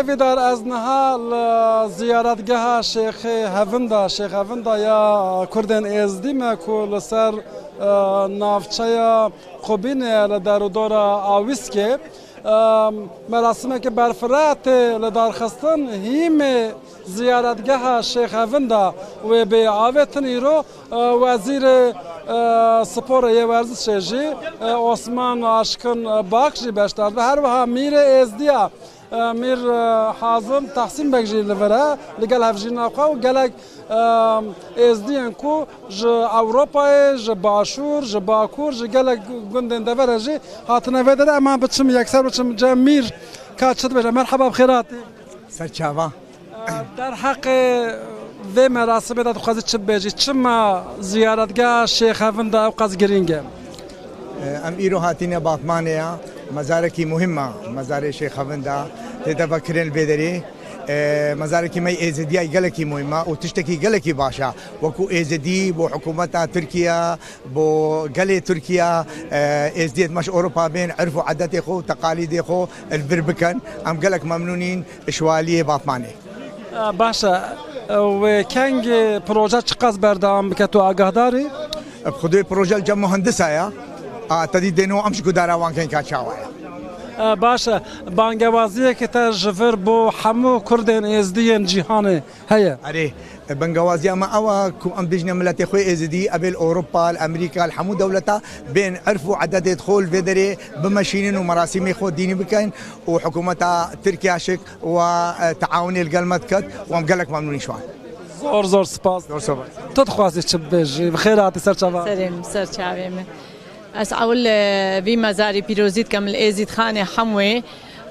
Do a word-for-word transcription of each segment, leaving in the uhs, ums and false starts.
Hêvîdar, ez niha li ziyaretgeha Şêxê Hevinda, Şêx Hevinda ya Kurdên Êzdî me ku li ser, e, navçeya Qubînê ye li derûdora Awîskê. E, merasimeke berfireh tê li darxistin, hîmê ziyaretgeha Şêx Hevinda wê bê avêtin îro, e, Wezîrê, e, Sporê yê Werzişê jî, e, Osman Aşkin Bak jî beşdar dibe. Her wiha Mîrê Êzdiya, e, Mîr, e, Hazim Tahsîn Beg jî li vir e, li gel hevjîna xwe û gelek, e, Êzdiyên ku ji Ewropayê, ji Başûr, ji Bakur, ji gelek gundên devere jî hatine vê derê. Ema biçim, yekser biçim cem Mîr, ka çi dibêje? Merheba, bi xêr hatî. Ser çava. Derheqê vê merasimê de dixwazî çi bibêjî? Çima ziyaretgeha Şêx Hevinda ew qas girîng e? Em îro hatîne Batmanê ya, mezarekî muhîm e, mezarê Şêx Hevinda tê de vekirin li vê derê. Mezarekî me yê Êzidî ya gelekî muhîm e û tiştekî gelekî baş e. Wekû Êzidî bo hikûmeta Tirkiye, bo gelê Tirkiye, e, Êzdiyê me ji Ewropa bên, irf û edetê xwe û teqalîdê xwe li vir bikin. Em gelek memnûn în ji waliyê Batmanê. E, baş e. E, wê kengê proje çiqas berdewam bike, tu agahdar î? E, bi xwedê proje li cem muhendisa ye. A, te dî dêno em ji gudara wan kên ka çawa ye. E, baş e. Bangewaziyeke te ji vir bo hemû Kurdên Êzdî yên cîhanê heye? Erê, bengewaziya me ew e ku em bêjine miletê xwe Êzidî, ev ê li Ewropa, li Amerîka, li hemû dewleta bên irf û edetê xwe li vê derê bimeşînin û merasîmê xwe dînî bikin û hikûmeta Tirkiye şik û, e, teawunê li gel me diket û em gelek memnûn în ji wan. Zor zor spas. Zor spas. Tu dixwazî çi bibêjî? Bi xêr hatî ser çava. Serê min, ser çavê min. Ez ewil, e, vî mezarî pîrozî dikim li Êzîdxanê hemûyê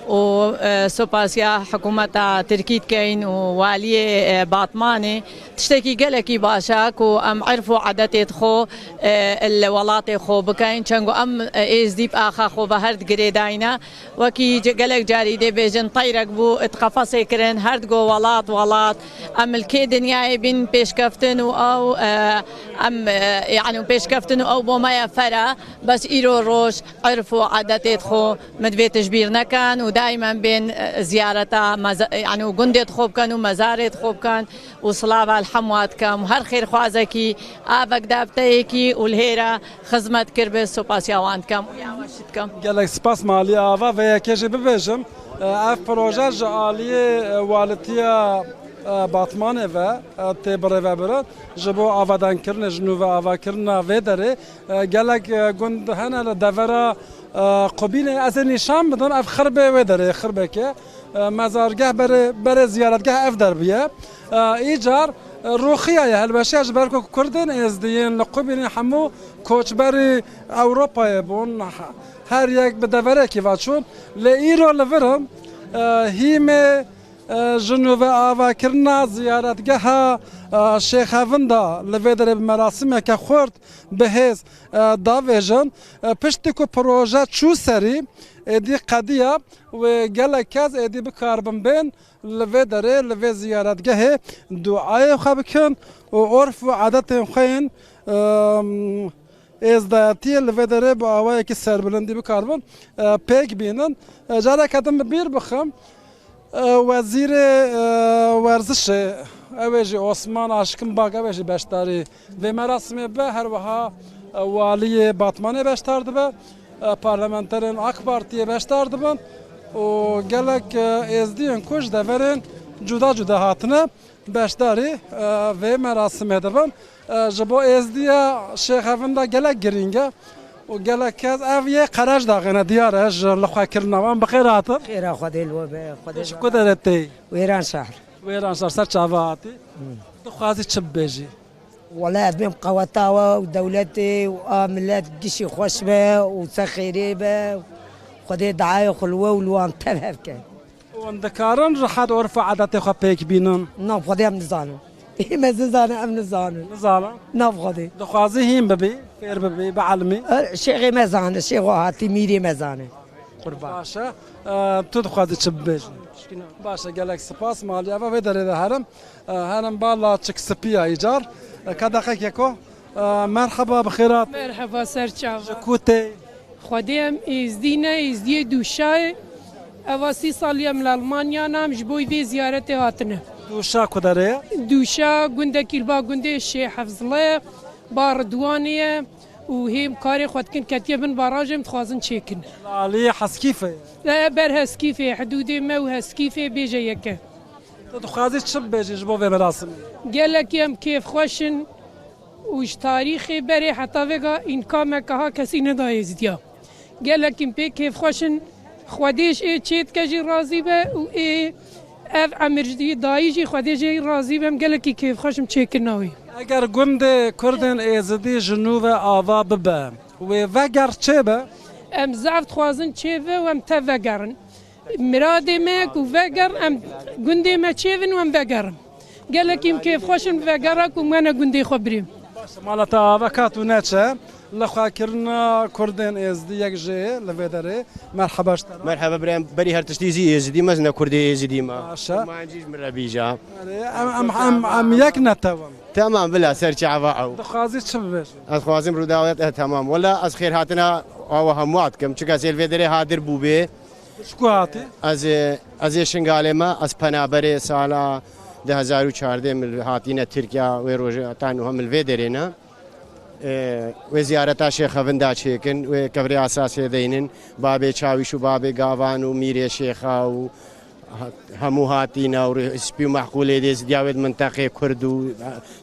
û, e, sopasiya hikûmeta Tirkî dikeyn û waliyê, e, Batmanê. Tiştekî gelekî baş e ku em irf û edetê xwe, e, li welatê xwe bikeyn. Çengo em, e, Êzdî bi axa xwe ve her digirêdayne. Wekî ce-, gelek carî dê bêjin, teyrek bû, di qefesê kirin, her digo welat, welat. Em li kê dinyayê bîn pêşkeftin û ew, e, em, e, yanî pêşkeftin û ew bo me ye fere. Bes îro roj irf û edetê xwe min divê tijbîr nekin û daîmen bên, e, ziyareta meza-, yanî gundê xwe bikin û mezarê xwe bikin û silava li hemwa dikim û her xêrxwazekî avek dewteyekî û li hêra xizmet kiribe, sopasiya wan dikim û ya we jî dikim. Gelek spas, malî ava vê yekê jî bibêjim. E, ev proje ji aliyê, e, walitiya, e, Batmanê ve, e, tê birêvebirin. Ji bo avadankirinê, ji nûve avakirina vê derê, e, gelek, e, gund hene li devera, e, Qubînê. Ez ê nîşan bidim, ev xirbê wê derê, xirbeke. E, mezargeh berê, berê ziyaretgeh ev der bûye. E, îcar, e, rûxiya ye, hilweşiya ji ber ku Kurdên Êzdiyên li Qubînê hemû koçberî Ewropayê bûn. Her yek bi deverekî ve çûn. Lê îro li vir in, e, hîmê, e, ji nûve avakirina ziyaretgeha, e, Şêx Hevinda li vê derê bi merasimeke xurt, bi hêz, e, davêjin. E, piştî ku proje çû serî, êdî qediya wê gelek kes êdî bikaribin bên li vê derê, li vê ziyaretgehê duayê xwe bikin û orf û edetên xwe yên, em, êzdayetiyê li vê derê bi awayekî serbilindî bikaribin, e, pêk bînin. E, careke din bi bîr bixim, e, Wezîrê, e, Werzişê, ew ê jî Osman Aşkin Bak, ew ê jî beşdarî vê merasimê bibe, her wiha, e, waliyê Batmanê beşdar dibe, e, parlamenterên AK Partiyê beşdar dibin û gelek, e, êzdiyên ku ji deverên cuda cuda hatine beşdarî, e, vê merasimê dibin. E, ji bo êzdiya Şêxevin de gelek girîng e û gelek kes ev yê qereç daxîne, diyar e, ji lixwekirina wan. Bi xêr hatin. Xêra Xwedê li we be, Xwedê Tu ji ku derê tê? Wêranşehir. Wêranşehir, ser çava hatî. Hmm. Dixwazî çi bibêjî? Wele ez bêm qeweta we û dewletê û a millet gişî xweş be û ser xêrê be. Xwedê diayê xwe li we û li wan tev hev ke. Hûn dikarin rihet orf û edetê xwe pêk bînin? Na, bi Xwedê em nizanin. Ê me zizane, em nizanin. Nizanin? Na, bi Xwedê. Dixwazî hîn bibî, fêr bibî, bielmî? Er, şêxê me zane, şêxo hatî mîrê me zane. Qurban. Baş e. E, tu dixwazî çi bibêjî? Baş e, gelek spas, malî eva vê derê de herim. E, herim ba laçik spî ya îcar. E, ka deqekeko. E, merheba, bi xêr hat. Merheba, ser çava. Ji ku tê? Xwedê em êzdî ne, êzdiyê Dûşayê. Eva sî salî em li Almanya ne, em ji bo vê ziyaretê hatine. Dûşa ku derê ye? Dûşa gundekî li ba gundê Şêx Hefzilê, ba Ridwanê ye û hêm karê xwe dikin ketiye bin barajê em dixwazin çêkin. Alî Heskîfê ye. Ber Heskîfê, hidûdê me û Heskîfê bêje yeke. Tu dixwazî çi bibêjî ji bo vê merasimê? Gelekî em kêfxweş in û ji tarîxê berê heta vêga înkameke ha kesî neda Êzidiya. Gelekî em pê kêfxweş in. Xwedê ji ê çê dike jî razî be û ê ev emir jî dayî jî Xwedê jê razî be. Em gelekî kêfxweş im çêkirina wî. Eger gundê Kurdên Êzidî ji nû ve ava bibe, wê veger çê be? Em zehf dixwazin çê ve û em tev vegerin. Miradê me ye ku veger em gundê me çêvin û em vegerin. Gelekî em kêfxweş in vegera ku me ne gundê xwe birîm. Mala te ava kat û neçe. Lixwekirina Kurdên Êzdî yek jê li vê derê. Merheba ji te re. Merheba birem, berî her tiştî zî Êzidî me, ez ne Kurdê Êzidî me. Baş e. Mancî ji min re bîja. Erê, em, em, em, em yek ne tewam. Temam bila ser çava ew. Dixwazî çi bibêjî? Ez dixwazim rûdawet e temam. Wela ez xêrhatina awa hemû dikim. Çunka ez ê li vê derê hadir bûbê. Ji ku hatî? Ez ê, ez ê Şingalê me, ez penaberê sala du hezar û çardeh min hatîne Tirkiya, wê rojê heta niha min li vê derê ne. Ê, wê ziyareta Şêx Hevinda çêkin, wê kevirê asasê deynin, babê Çawîş û babê Gavan û Mîrê Şêxa û ha-, hemû hatîne û rê-, spî û mehqûlê dê zidiya wê di minteqê Kurd û, e,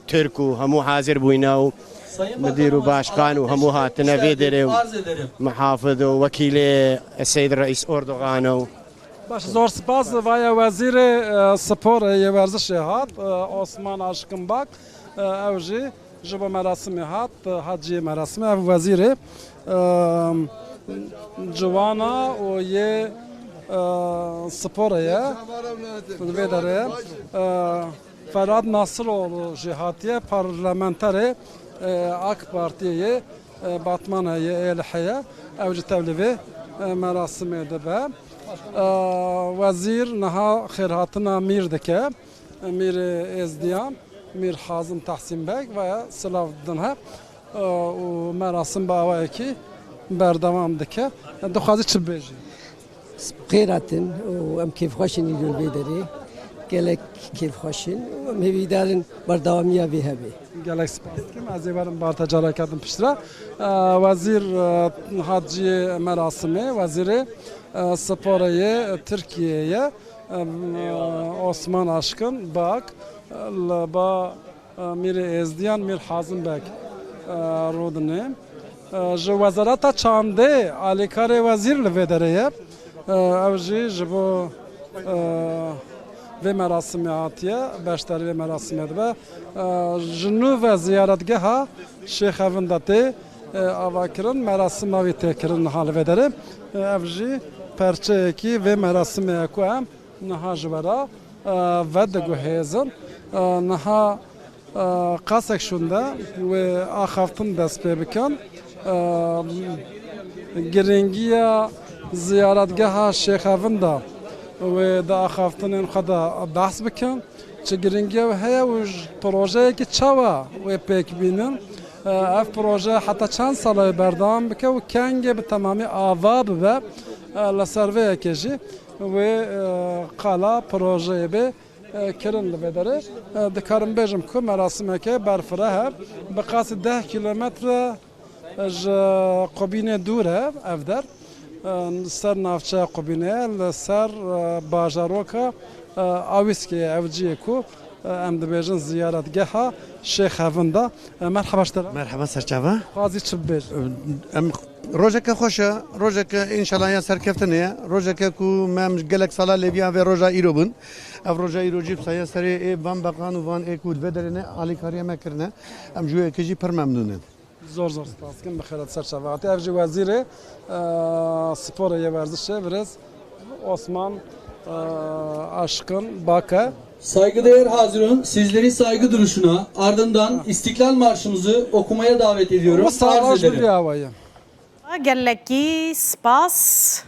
Tirk û hemû hazir bûyne û Sayın Bakan, mudir û başkan û hemû hatine vê derê û arz ederim. Muhafid û wekîlê Seyyid Reis Erdogan û. Baş, zor spas. Vaya wezîrê, e, sporê yê werzişê hat, e, Osman Aşkin Bak, e, ew jî ji bo merasimê hat, e, hat cihê merasimê. Ev wezîrê, e, ciwana û yê, e, sporê ye. Di vê derê, e, Ferhat Nasiroğlu jî hatiye, parlamenterê, e, AK Partiyê yê, e, Batmanê yê Êlihê ye. Ew jî tevlî vê, e, merasimê dibe. E, wezîr niha xêrhatina mîr dike. Mîrê Êzdiyan, Mîr Hazim Tehsîn Beg, vaya silav didin he. E, û merasim bi awayekî berdewam dike. Dixwazî çi bibêjî? Xêr hatin û em kêfxweş in îro li vê derê. Gelek kêfxweş in û em hêvîdar in berdewamiya vê hebe. Gelek spas dikim. Ez ê werim bar te careke din piştre. E, wezîr, e, hat cihê merasimê, wezîrê, e, sporê yê Tirkiyeyê ye. E, Osman Aşkin Bak, e, li ba e, Mîrê Êzdiyan Mîr Hazim Beg, e, rûdinê. E, ji Wezareta Çandê alîkarê wezîr li vê derê ye. E, ew jî ji bo, e, vê merasimê hatiye, beşdarî vê merasimê dibe. E, ji nû ve ziyaretgeha Şêx Evinda tê, e, avakirin, merasima wî tê kirin niha li vê derê. E, ev jî perçeyekî vê merasimê ye ku em niha ji we re, e, vediguhêzin. E, niha, e, qasek şûnde wê axaftin dest pê bikin. E, girîngiya ziyaretgeha Şêx Evinda wê di axaftinên xwe de behs bikin. Çi girîngiya wê heye û ji projeyekî çawa wê pêk bînin? E, ev proje heta çend sala wê berdewam bike û kengê bi temamî ava bibe? E, li ser vê yekê jî wê, e, qala projeyê bê, e, kirin li vê derê. E, dikarim bêjim ku merasimeke berfireh e, bi qasî deh kîlometre ji Qubînê dûr e ev der. E, ser navçeya Qubînê ye, li ser, e, bajaroka, e, Awîskê ye ev cihê ku, e, em dibêjin ziyaretgeha Şêx Hevinda. E, merheba ji te re. Merheba serçava. Xwazî çi bibêjin? Em rojeke xweş e, rojeke înşallah ya serkeftinê ye, rojeke ku me em gelek sala lêviya vê roja îro bûn. Ev roja îro jî bi saya serê ê van beqan û van ê ku di vê derê ne alîkariya me kirine. Em ji wê yekê jî pir memnûn in. Zor zor spas dikim, bi xêret ser çava hatî. Ev jî wezîrê, e, sporê yê werzişê, birêz Osman, e, Aşkin Bak e. Saygıdeğer Hazirun, sizleri saygı duruşuna, ardından İstiklal Marşımızı okumaya davet ediyorum. Arz ederim. Gelekî spas.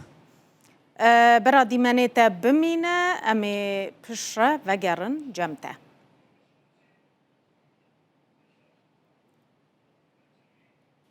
E, bira dîmenê te bimîne, em ê piştre vegerin cem te.